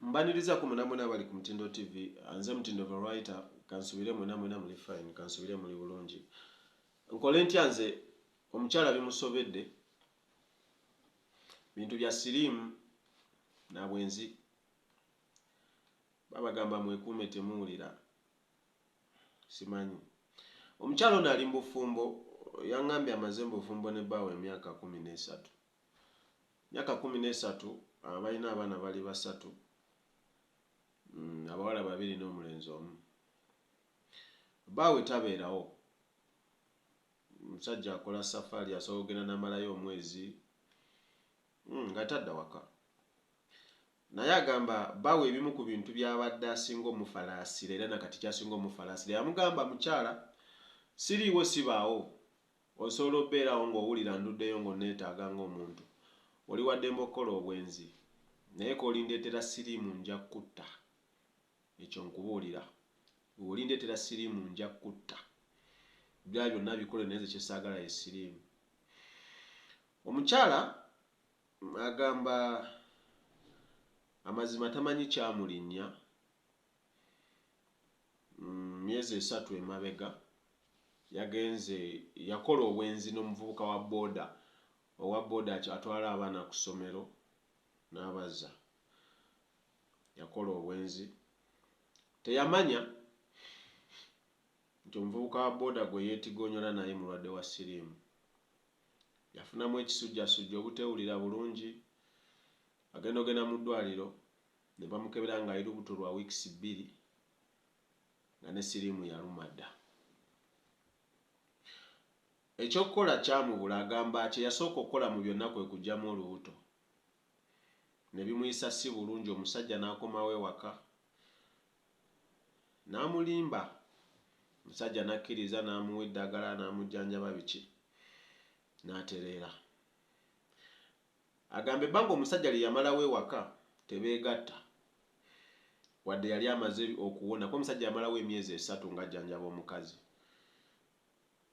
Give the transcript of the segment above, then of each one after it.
Mbanirizaako mwena mwena abali ku Mutindo TV. Nze Mutindo the writer. Kansubire mwena mwena muli fine, kansubire muli bulungi. Nkole ntya nze omukyala bimusobedde. Bintu bya siriimu na bwenzi. Babagamba mwekuume temuwulira. Simanyi. Omukyala ono ali mu bufumbo, yangambye amaze mu bufumbo ne bbaawe emyaka 13. Myaka 13, balina abaana bali basatu, abawala babiri n'omulenzi omu. Bbaawe tabeerawo, omusajja akola safaali, asobola okugenda n'amalayo omwezi nga tadda waka. Naye agamba bbaawe ebimu ku bintu by'abadde asinga omufalaasira era nakati ky'asinga omufalaasira, yamugamba mukyala siriiwo sibaawo. Osobola obeerawo ng'owulira nduddeyo ng'onneetaaga ng'omuntu. Oli wa ddembe okukola obwenzi. Naye k'olindeetera siriimu nja kukutta. Ekyo nkubuulira. Bw'olindeetera siriimu nja kukutta. Ebirala byonna bikole naye nze kye saagala ye siriimu. Omukyala agamba amazima tamanyi kyamulinnya myezi 3 emabega yagenze yakola obwenzi n'omuvubuka wa boda. Owa boda atwala abaana ku ssomero n'abazza. Yakola obwenzi. Teyamanya nti omuvubuka wa boda gwe yeetigoonyola naye mulwadde wa siriimu. Yafunamu ekisujjasujja obutewulira bulungi. Agenda ogenda mu ddwaliro ne bamukebera ng'ali lubuto lwa wiikisi 2 nga ne siriimu yaluma dda. Ekyokukola kyamubula, agamba kye yasooka okukola mu byonna kwe kuggyamu olubuto. Ne bimuyisa si bulungi, omusajja n'akomawo ewaka n'amulimba. Omusajja n'akkiriza n'amuwa eddagala n'amujjanjaba biki n'atereera. Agamba ebbanga omusajja lye yamalawo ewaka tebeegatta wadde yali amaze okuwona kuba omusajja yamalawo emyezi 3 ng'ajjanjaba omukazi.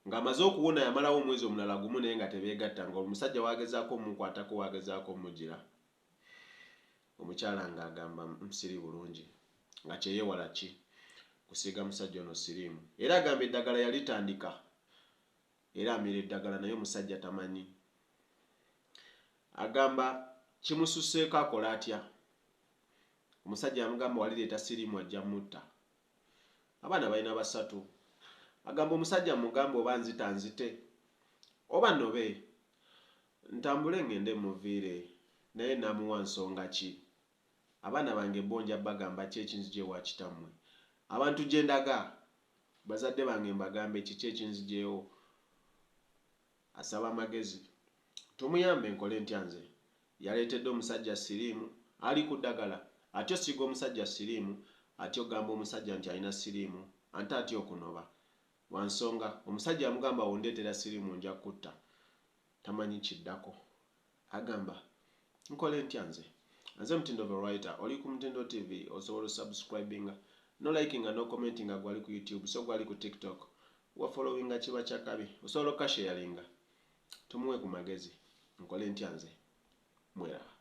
Ng'amaze okuwona yamalawo omwezi omulala gumu naye nga tebeegatta nga omusajja waagezaako omukwatako waagezaako omugira. Omukyala ng'agamba siri bulungi nga kyeyewala ki kusiiga musajja ono siriimu. Era agamba eddagala yalitandika era amira eddagala naye omusajja tamanyi. Agamba kimususseeko akola atya. Omusajja yamugamba walireeta siriimu ajja mutta. Abaana balina 3. Agamba omusajja mugamba oba nzita nzite oba nnobe ntambule ngende muviire naye naamuwa nsonga ki. Abaana bange bo nja bagamba ki ekinzigye ewa kitammwe. Abantu gye ndaga bazadde bange mbagambe kiki ekinzigyewo. Asaba amagezi. Tumuyambe nkole ntya nze. Yaleetedde omusajja siriimu ali ku ddagala. Atya osiiga omusajja siriimu, atya okugamba omusajja nti alina siriimu, ate atya okunoba. Lwa nsonga omusajja yamugamba wondeetera siriimu nja kukutta. Tamanyi kiddako. Agamba nkole ntya nze. Nze Mutindo the writer, oli ku Mutindo TV, osobola osubscribinga, no likinga no commentinga gwali ku YouTube, so gwali ku TikTok. Wa followinga kiba kya kabi, osobola okasharinga. Tumuwe ku magezi. Nkole ntya nze. Mweraba.